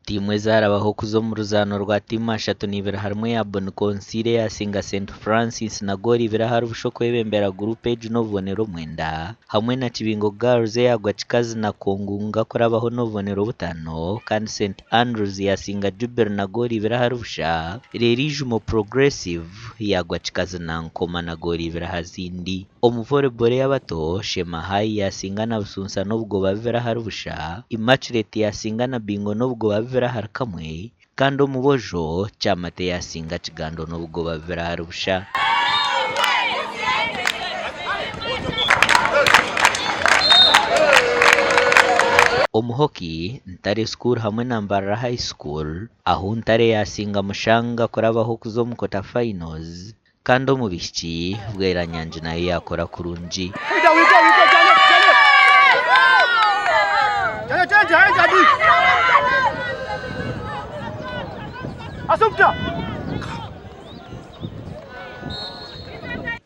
Tiimu ezaarabaho kuza omu ruzaano rwa tiimu 32 harimu eya Boniconseil eyasinga St Francis na goolo ibiri ahari busha okwebembera guruupu egi n'obubonero mwenda hamwe na Kibingo Girls eyagwa Kikazi na Kongunga kurabaho n'obubonero butaano kandi St Andrews yasinga Jubilee na goolo ibiri ahari busha reero Ijumo Progressive yagwa Kikazi na Nkoma na goolo ibiri aha zindi. Omu volleyball ey'abato, Sheema High yaasinga na Busunsa n'obugoba bubiri ahari busha, Immaculate yaasinga na Bingo n'obugoba bubiri ahari kamwe kandi omu boojo, Kyamate yaasinga Kigando n'obugoba bubiri ahari busha. Omu hockey, Ntare School hamwe na Mbarara High School, ahu Ntare yaasinga Mushanga kurabaho kuza omu quarter finals, Kandi omu bihiki, Bweranyangi nayo yaakora kurungi.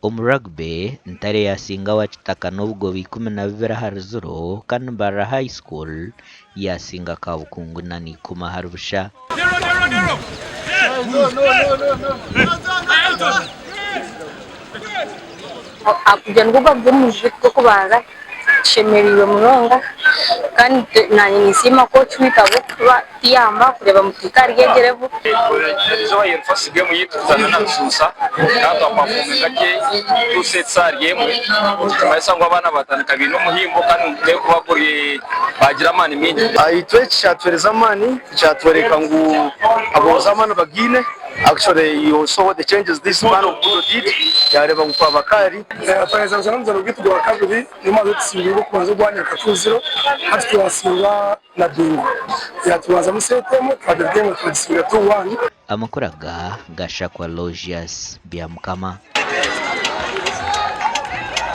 Omu rugby, Ntare yaasinga Wakitaka n'obugoba 12 ahari ziro kandi Mbarara High School yaasinga Kabukungu na n'ikumi ahari busha. Ogwo nigwo gwaba guri omurundi gwaitu gw'okubanza tushemereirwe munonga kandi nanye ninsiima kooki waitu ahabw'okutuyamba kureeba ngu tuhika ahari egi level. Erizooba yeri first game yaitu kuzaana na Rusuusa kandi twapafominga gye two sets ahari emwe nikimanyisa ngu abaana batandika baine omuhimbo kandi niguteekwa kuba guri bagira amaani maingi. Itwe eki kyatuhereza amaani, kyatworeka ngu aboojo amaani bagaine. Actually you saw the changes this man of Budo did, yareeba ngu kwaba kaari. Twaheza kuzaana omuzaano gwaitu gwa kabiri, niyo tusingwire ogw'okubanza ogwa Nyaka 2-0, hati twasingwa na Bingo. Yatubanzamu seeti emwe twagira game twagisinga 2-1. Amakuru aga gashakwa Aloysius Byamukama.